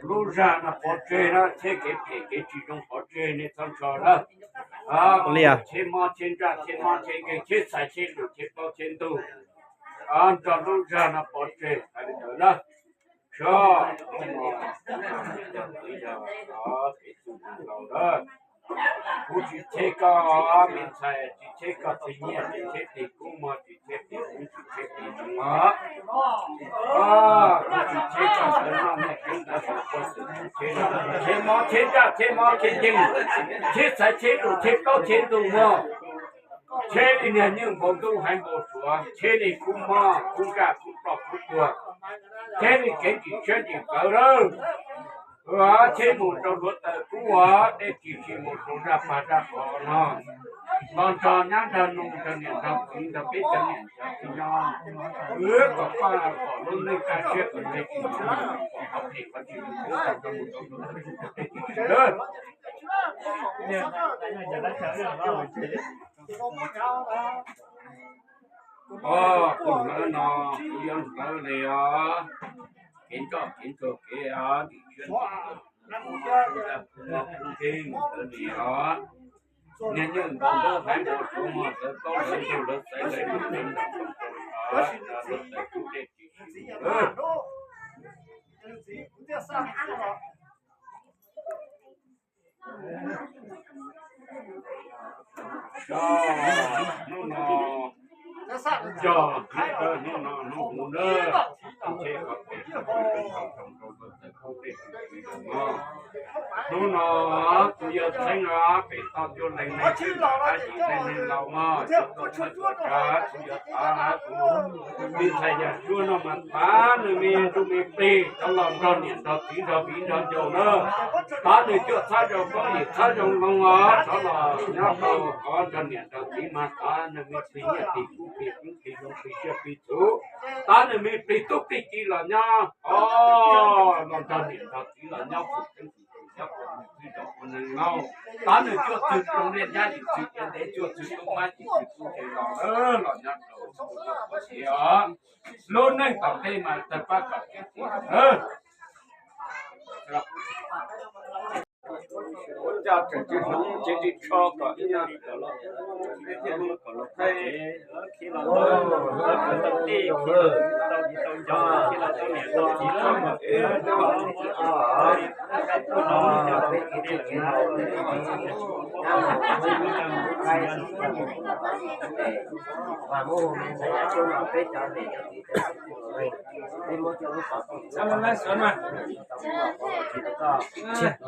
Lub zag no pov tseg na, cheb kev phem kev tsis zoo pov tseg nej txhob ntshaw na. Cheb mob cheb ntsaj cheb mob cheb nkeeg cheb txhais cheb lus cheb plaub cheb ntug, nrog lub zag no pov tseg hais li ntawd na. Sov, kev txum ntau na. Kuv tsis cheb koj me ntxhais, tsis cheb koj tig nyiaj, tsis cheb tig kub mog, tsis cheb tig kub, tsis cheb tig zoo os. Kuv tsis cheb koj ntawd noj nyiaj keeb ntawd haus koj xwm tsis cheb no. Cheb mob cheb ntsaj cheb mob cheb nkeeg, cheb txhais cheb lus cheb plaub cheb ntug mog. Cheb li niag nyuj npau ntub haiv npau suav, cheb li kub mob kub ntsaj kub ploj kub tuag, cheb li kev tsis tshiab tsis kawv lawm. Cheb mus rau hluav taws kub ua dej tsis tsis mus rau zaj pag zaj qhov no. Los nrog nyab nrog nus nrog niam nrog txiv nrog peb cov niam cov txiv nyob, wb kom paj kom lub neej kaj siab kom ntshe tsis mus kom qhov phem qhov tsis mus rau mus rau tus teb tsis tsis lawm. Os, kuv hlawv no, kuv yuav hlawv li os. Kev nroj kev ntsuag kev os, dim siab dim kawg, kuv hlawv li os. Niag nyuj npau ntub haiv npau suav mog, lawv plaub lawv ntug lawv xaiv lawv nus lawv nraug lawv tawm kuj dej tsis tsis lawm. Hnub no, cog hnub no hnub huv na, tus cheb qhov pem rau rau rau rau rau tawm kub dej tsis tsis lawm mog. Hnub no kuv yawg Txheeb os, pem toj cuaj leeg neeg twb los dab yim neeg neeg laus mog, cuaj tuaj txhawb tuaj tsav, kuv yuav tav kuv me ntxhais yawg Suab no mas tav nws me ntsuj me plig rov los nrog niam nrog txiv nrog viv nrog ncaus na. Tav nws cuaj txhab zoo koob yim txhab zoo loo os, rov los nyob tau qhov nrog niam nrog txiv mas tav nws me plig nyiaj plig kub plig koob plig zoo plig siab plig txhuv. Tav nws me plig tub plig ki los nyob os, los nrog niam nrog txiv los nyob pug teeb pug tw nyob ua neeg txwj zaum ua neeg laus. Tav nws cuaj txwg zoo liaj nyab yim txwg cev ntev cuaj txwg tub mab yim txwg tub ntseg laus los nyob rau ua siav os. Lub neej tom ntej mas tawg pab kom tseem tiag. Ua cas tseem tsis hloov cev ris tsho kom ib nyuag kom los tau cev, tau tij tau nco, los tau niam tau txiv los kom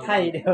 Thaij video.